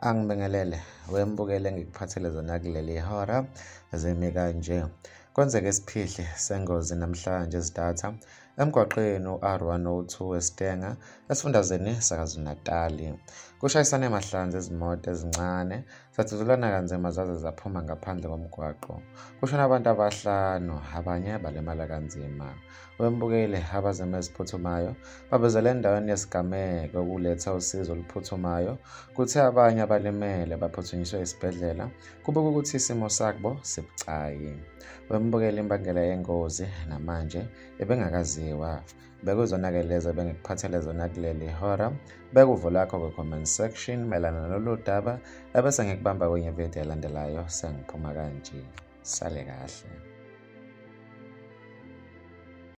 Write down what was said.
Angibingelele wembukele ngikuphathele zona kuleli hora zimi kanje. Kwenzeke isiphihli sengozi namhlanje ezidatha emgwaqeni u-R102 eStanger esifundazweni saKwaZulu-Natali. Kushayisane mahlanze izimoto ezincane zadudulana kanzima zaze zaphuma ngaphandle komgwaqo. Kushone abantu abahlanu, abanye balimala kanzima. Wembukeli abazimo eziphuthumayo babizele endaweni yesigameko ukuletha usizo oluphuthumayo. Kuthe abanye abalimele baphuthunyiswe esibhedlela, kubikwa ukuthi isimo sabo sibucayi. Wembukeli imbangela yengozi namanje ibingakaziwa. Bekuzona-ke lezo bengikuphathele zona kuleli hora. Beka uvo lwakho kwi-comment section mayelana nalolu daba, ebese ngikubamba kwenye video elandelayo. Sengiphuma kanje, sale kahle.